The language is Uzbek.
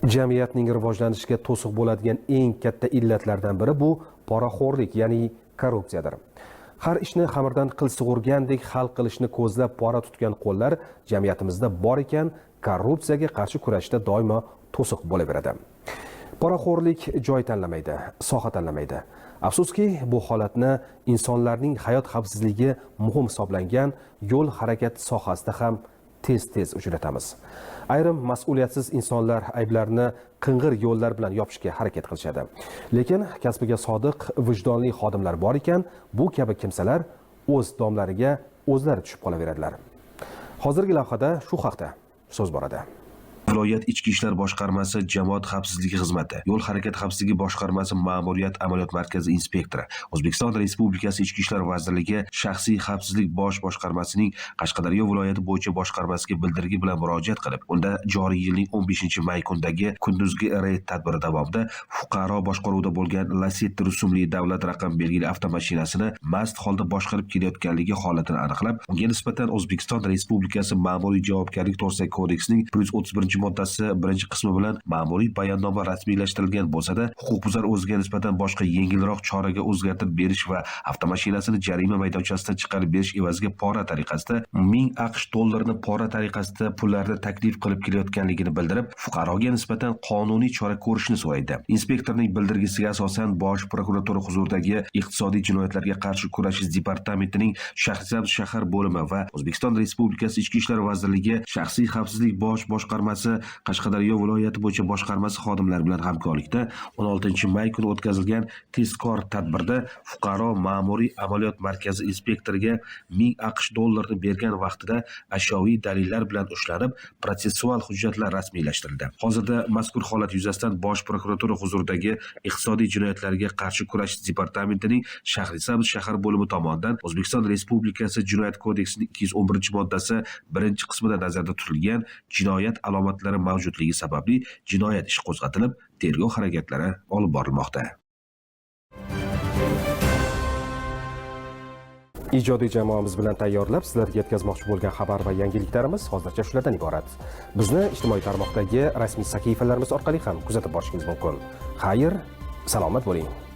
Jamiyatning rivojlanishiga to'siq bo'ladigan eng katta illatlardan biri bu poraxo'rlik, ya'ni korrupsiyadir. Har ishni xamirdan qil sug'urgandek hal qilishni ko'zlab pora tutgan qo'llar jamiyatimizda bor ekan, korrupsiyaga qarshi kurashda doimo to'siq bo'laveradi. Poraxo'rlik joy tanlamaydi, soha tanlamaydi. Afsuski, bu holatni insonlarning hayot xavfsizligi muhim hisoblangan yo'l harakati sohasida ham tez-tez uchratamiz. Ayrim mas'uliyatsiz insonlar ayblarini qing'ir yo'llar bilan yopishga harakat qilishadi. Lekin kasbiga sodiq, vijdonli xodimlar bor ekan, bu kabi kimsalar o'z domlariga o'zlari tushib qolaveradilar. Hozirgi lavhada shu haqda so'z boradi. Viloyat ichki ishlar boshqarmasi jamoat xavfsizligi xizmati, yo'l harakati xavfsizligi boshqarmasi ma'muriyat amaliyot markazi inspektori, O'zbekiston Respublikasi Ichki ishlar vazirligi shaxsiy xavfsizlik bosh boshqarmasining Qashqadaryo viloyati bo'yicha boshqarmasiga bildirgi bilan murojaat qilib, unda joriy yilning 15 may kunidagi kunduzgi reyd tadbiri davomida fuqaro boshqaruvida bo'lgan Lacetti rusumli davlat raqam belgili avtomashinasini mast holda boshqarib kelayotganligi holatini aniqlab, unga nisbatan O'zbekiston Respublikasi Ma'muriy javobgarlik to'g'risidagi kodeksining 131 moddasi birinchi qismi bilan ma'muriy bayonnoma rasmiylashtirilgan bo'lsa-da, huquqbuzar o'ziga nisbatan boshqa yengilroq choraga o'zgartirib berish va avtomashinasini jarima maydonchasidan chiqarib berish evaziga pora tariqasida 1000 AQSh dollarini pora tariqasida pullarni taklif qilib kelayotganligini bildirib, fuqaroga nisbatan qonuniy chora ko'rishni so'raydi. Inspektorning bildirgisiga asosan Bosh prokuratura huzuridagi Iqtisodiy jinoyatlarga qarshi kurashish departamentining Shahrisabz shahar bo'limi va O'zbekiston Respublikasi Ichki ishlar vazirligi shaxsiy xavfsizlik bosh boshqarmasi Qashqadaryo viloyati bo'yicha boshqarmasi xodimlari bilan hamkorlikda 16 may kuni o'tkazilgan tezkor tadbirda fuqaro ma'muriy amaliyot markazi inspektoriga 1000 AQSh dollarini bergan vaqtida ashyoviy dalillar bilan ushlanib, protsessual hujjatlar rasmiylashtirildi. Hozirda mazkur holat yuzasidan Bosh prokuratura huzuridagi Iqtisodiy jinoyatlarga qarshi kurashish departamentining Shahrisabz shahar bo'limi tomonidan O'zbekiston Respublikasi Jinoyat kodeksining 211 moddasi birinchi qismida nazarda tutilgan jinoyat alomatlari mavjudligi sababli jinoyat ishi qo'zg'atilib, tergov harakatlari olib borilmoqda. Ijodiy jamoamiz bilan tayyorlab sizlarga yetkazmoqchi bo'lgan xabar va yangiliklarimiz hozircha shulardan iborat. Bizni ijtimoiy tarmoqdagi rasmiy sahifalarimiz orqali ham kuzatib borishingiz mumkin. Xayr, salomat bo'ling.